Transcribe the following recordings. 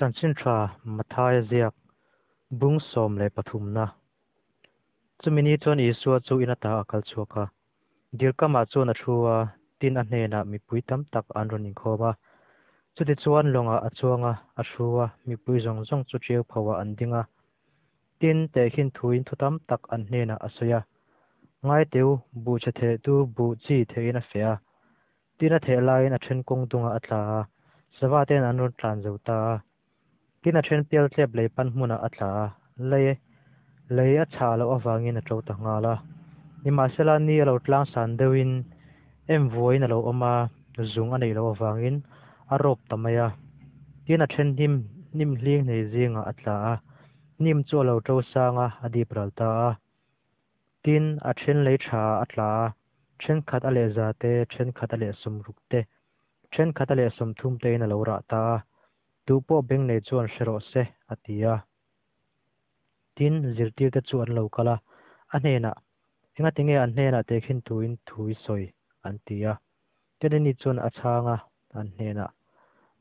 Chanchin Tha Matthaia ziak bung 13 na. Chumi ni chuan Isua chu in ata a kal chhuak a, dil kamah chuan a thu a, tin a hnenah mipui tam tak an rawn inkhawm a. Chutichuan lawngah a chuang a, a thu a, mipui zawng zawng chu tiau phoah an ding a. Tin, tehkhin thuin thu tam tak an hnenah a sawi a. Ngai teh u, buh chhe thehtu buh chi theihin a feh a. Tin a theh laiin a then kawng dungah a tla a, sava ten an rawn tlan zo ta a. Tin a then pial tlep lei pan hmunah a tla a, lei lei a chhah loh avangin a to ta nghal a. Nimahsela ni a lo tlang san deuhin em vuaiin a lo awm a, zung a neih loh avangin a rawp ta mai a. Tin a then hnim hnim hling nei zingah a tla a, hnim chu a lo to sang a, a dip ral ta a. Tin, a then lei tha ah a tla a, thenkhat a leh za te, thenkhat a leh 60 te, thenkhat a leh 30 tein a lo rah ta a. Tu pawh beng nei chuan hre rawh se, a ti a. Tin, zirtirte chu an lo kal a, a hnenah, Engatinge an hnenah tehkhin tuin thu i sawi? an ti a. Tin, ani chuan a chhang a, an hnenah,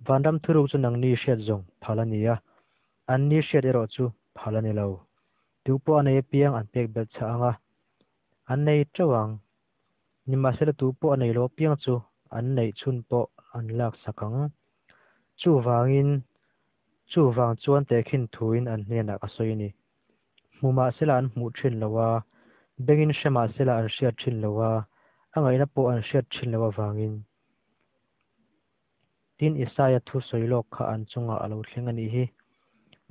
Vanram thuruk chu nangni hriat zawng phal a ni a, anni hriat erawh chu phal a ni lo. Tu pawh a nei apiang an pek belh chah ang a, an nei teuh ang. Nimahsela tu pawh a nei lo apiang chu an neih chhun pawh an laksak ang. Chuvangin, chuvang chuan tehkhin thuin an hnenah ka sawi a ni. Hmu mahsela an hmuh thin lo a, bengin hre mahsela an hriat thin lo a, a ngaihna pawh an hriat thin loh avangin. Tin, Isaia thu sawi lawk kha an chungah a lo thleng a nih hi.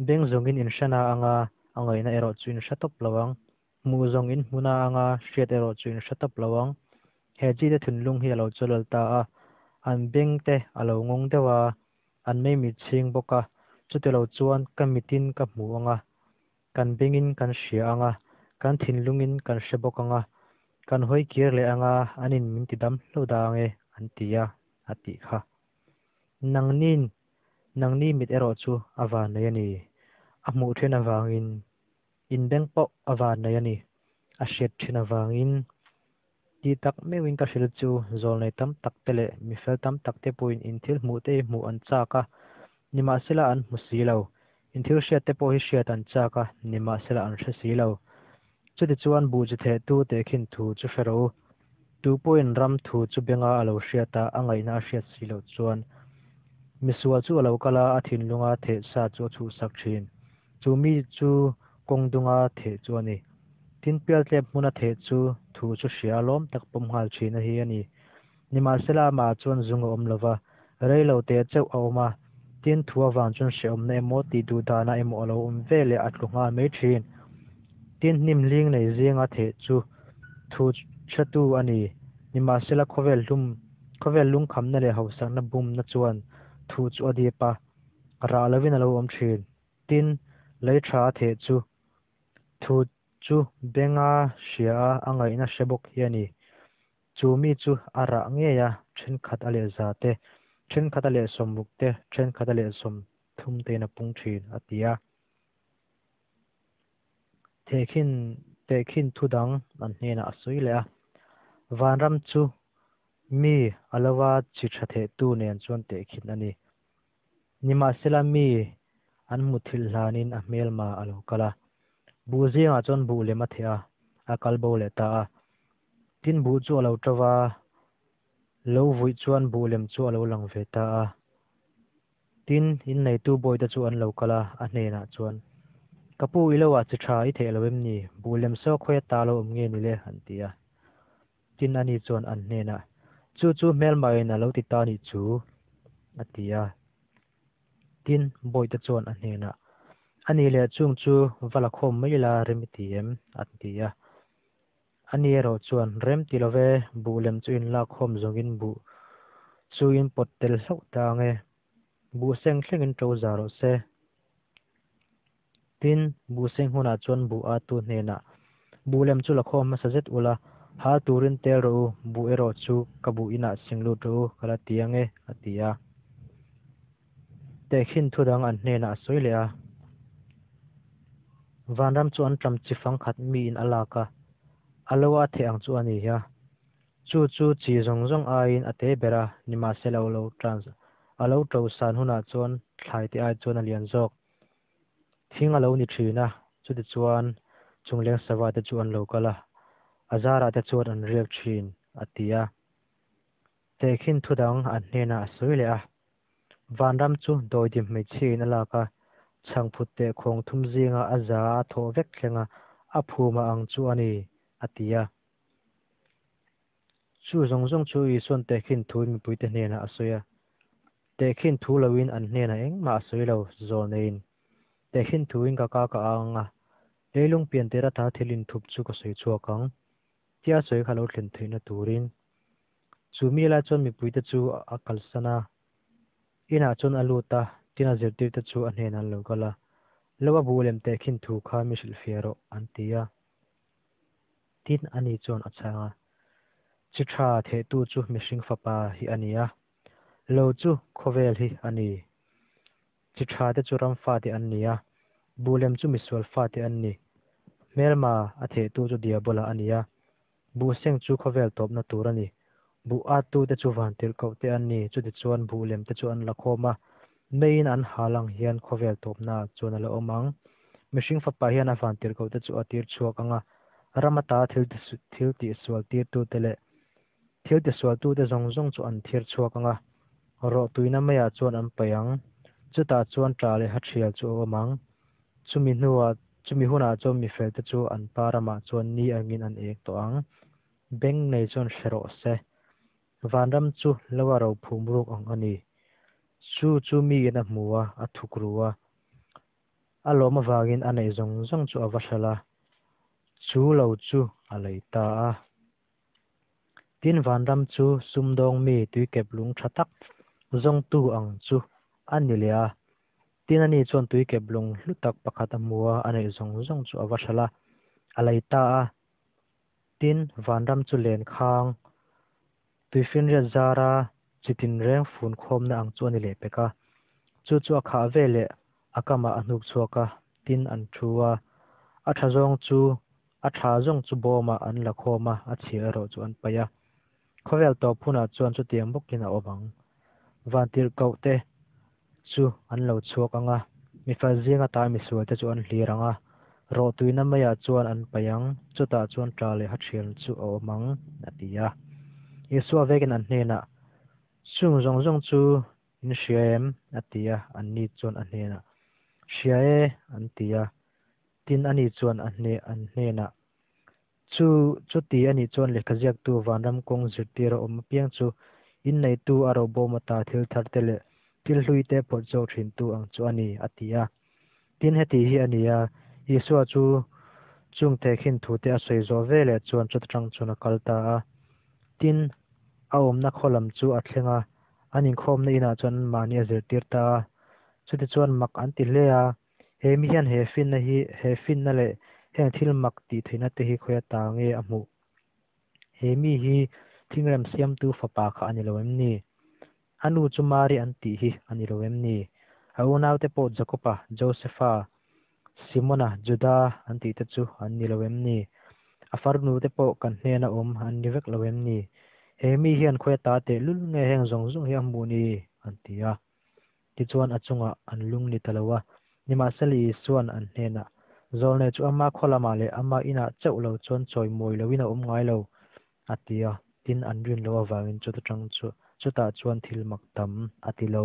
Beng zawngin in hre na anga, a ngaihna erawh chu in hre tawp lo ang. Hmuh zawng in hmu na anga, hriat erawh chu in hre tawp lo ang. He chite thinlung hi a lo chawlal ta a, an beng te a lo ngawng deuh a, an mei mit chhing bawk a, chutilo chuan ka mitin ka hmu anga, kan bengin kan hria anga, kan thinlungin kan hre bawk anga, kan hawi kir leh anga anin min ti dam hlo dang e, an ti a, a tih kha. Nangnin, nangni mit erawh chu a van nei a ni. A hmuh then avangin, in beng pawh a van nei a ni. A hriat thin avangin, ti tak meuhin ka hrilh chu zawlnei tam tak te leh mifel tam tak te pawhin in thil hmuh te hi hmuh an chak a, nimahsela an hmu si lo. In thil hriat te pawh hi hriat an chak a, nimahsela an hre si lo. Chutichuan buh chi thehtu tehkhin thu chu hre rawh u. Tu pawhin ram thu chu benga a lo hriat a, a ngaihna a hriat si loh chuan misual chu a lo kal a, a thinlunga theh sa chu a chhuhsak thin. Chu mi chu kawng dunga theh chu a ni. Tin pialtlep hmuna theh chu thu chu hria a lawm tak pawm nghal thin a hi a ni. Nimahsela amah chuan zung a awm lo va, rei lo teh chauh a awm a, tin thu avang chuan hrehawmna emaw tih duh dana emaw a lo awm ve leh a tlu nghal mai thin. Tin hnim hling nei zinga theh chu thu hretu a ni. Nimahsela khawvel hlum khawvel lungkhamna leh hausakna bumna chuan thu chu a dip a, rah lovin a lo awm thin. Tin, lei tha a theh chu thu chu benga hria a, a ngaihna hre bawk hi a ni. Chu mi chu a rah ngei a, thenkhat a leh za te, thenkhat a leh 60 te, thenkhat a leh 30 tein a pung thin, a ti a. Tehkhin tehkhin thu dang an hnenah a sawi leh a. Vanram chu mi a lova chi tha thehtu nen chuan tehkhin a ni. Nimahsela mi an hmu thilh hlanin a hmelma a lo kal a. Buh zingah chuan buh lem a theh a, a kal bo leh ta a. Tin buh chu a lo to va, lo vuih chuan buh lem chu a lo lang ve ta a. Tin, inneitu bawite chu an lo kal a, a hnenah chuan, Ka pu i lo ah chi tha i theih lo em ni? Buh lem saw khawi ata lo awm nge ni le? an ti a. Tin ani chuan an hnenah, Chu chu hmelmain a lo ti ta nih chu, a ti a. Tin, bawite chuan a hnenah, Ani leh chung chu va la khawm mai ila rem i ti em? a ti a. Ani erawh chuan, Rem ti lo ve, buh lem chu in lak khawm zawngin buh chu in pawt tel hlauh ta ang e. Buh seng thlengin to za rawh se. Tin, buh seng hunah chuan buh a tu hnenah, Buh lem chu la khawm hmasa zet ula, hal turin tel rawh u, buh erawh chu ka buh inah seng lut rawh u, ka la ti ang e, a ti a. Tehkhin thu dang an hnenah a sawi leh a. Vanram chu an ṭam chi fang khat miin a lak a, a lo a theh ang chu a ni a. Chu chu chi zawng zawng aiin a te ber a, nimahsela a lo ṭan a lo ṭo san hunah chuan. thlaite ai chuan a lian zawk. Thing a lo ni thin a, chutichuan chungleng savate chu an lo kal a, a zarah te chuan an riak thin, a ti a. Tehkhin thu dang an hnenah a sawi leh a. Vanram chu dawidim hmeichhiain a lak a, chhangphut teh khawng thum zinga a za a thawh vek thlenga a phuma ang chu a ni, a ti a. Chu zawng zawng chu Isua'n tehkhin thuin mipuite hnenah a sawi a. Tehkhin thu loin an hnenah engmah a sawi lo, zawlneiin tehkhin thuin ka ka ka ang a, leilung pian tir ata thil inthup chu ka sawi chhuak ang, tia sawi kha lo thlen theihna turin. Chu mi lai chuan mipuite chu a kalsan a, inah chuan a lut a, tin a zirtirte chu a hnenah an lo kal a, Lo a buh lem tehkhin thu kha mi hrilhfiah rawh, an ti a. Tin, ani chuan a chhang a, Chi tha thehtu chu mihring fapa hi a ni a, lo chu khawvel hi a ni. Chi tha te chu ram fate an ni a, buh lem chu misual fate an ni. Hmelma a thehtu chu diabola a ni a, buh seng chu khawvel tawpna tur a ni. Buh attu te chu vantirhkoh te an ni, chutichuan buh lem te chu an la khawm a, meiin an hal ang hian khawvel tawpnaah chuan a la awm ang. Mihring fapa hian a vantirhkoh te chu a tir chhuak ang a, ram ata thil thil tihsual tirtute leh thil tisualtute zawng zawng chu an thir chhuak ang a, rawh tuina maiah chuan an paih ang. Chutah chuan ṭah leh hathial chu a awm ang. Chumi hnuah chumi hunah chuan mifelte chu an pa ramah chuan ni angin an ek tawh ang. Beng nei chuan hre rawh se. Vanram chu lo a ro phum ruk ang a ni. Chu chu miin a hmu a, a thuk ru a. A lawm avangin a neih zawng zawng chu a va hralh a, chu lo chu a lei ta a. Tin, vanram chu sumdawng mi tuikep lung tha tak zawngtu ang chu a ni leh a. Tin, ani chuan tuikep lung hlu tak pakhat a hmu a, a neih zawng zawng chu a va hralh a, a lei ta a. Tin, vanram chu len khang, tuifinriat zara chi tinreng fun khawmna ang chu a ni leh pek a. Chu chu a khah ve leh a kamah a hnuk chhuak a, tin an thu a. A tha zawng chu a tha zawng chu bawmah an la khawm a, a chhia erawh chu an paih a. Khawvel tawp hunah chuan chutiang bawkin a awm ang. Vantirhkoh te chu an lo chhuak ang a, mifel zing ata misual te chu an hlir ang a, rawhtuina maiah chuan an paih ang, chutah chuan ṭa leh hathian chu a awm ang, a ti a. Isua vekin an hnenah, Chung zawng zawng chu in hria em? a ti a, anni chuan a hnenah, Hria e, an ti a. Tin, ani chuan a hne an hnenah, Chu chuti a nih chuan lehkha ziaktu vanram kawng zirtir a awm apiang chu inneitu a robawm ata thil thar te leh thil hlui te phawrh chhuak thintu ang chu a ni, a ti a. Tin, heti hi a ni a, Isua chu chung tehkhin thute a sawi zawh veleh chuan chuta tang chuan a kal ta a. Tin, a awmna khaw lam chu a thleng a, an inkhawmna inah chuan anmahni a zirtir ta a. Chutichuan mak an ti hle a, He mi hian he finna hi, he finna leh heng thil mak tih theihna te hi khawi ata nge a hmuh? He mi hi thingrem siamtu fapa kha a ni lo em ni? A nu chu Mari an tih hi a ni lo em ni? A unaute pawh Jakoba, Josefa, Simona, Juda an tih te chu an ni lo em ni? A farnute pawh kan hnena awm an ni vek lo em ni? He mi hian khawi ata tehlul nge heng zawng zawng hi a hmuh ni? an ti a. Tichuan a chungah an lung ni ta lo a, nimahsela Isua'n an hnenah, Zawlnei chu ama khaw lamah leh ama inah chauh lo chuan chawi mawi loin a awm ngai lo, a ti a, tin an rin loh avangin chuta tang chu chutah chuan thil mak tam a ti lo.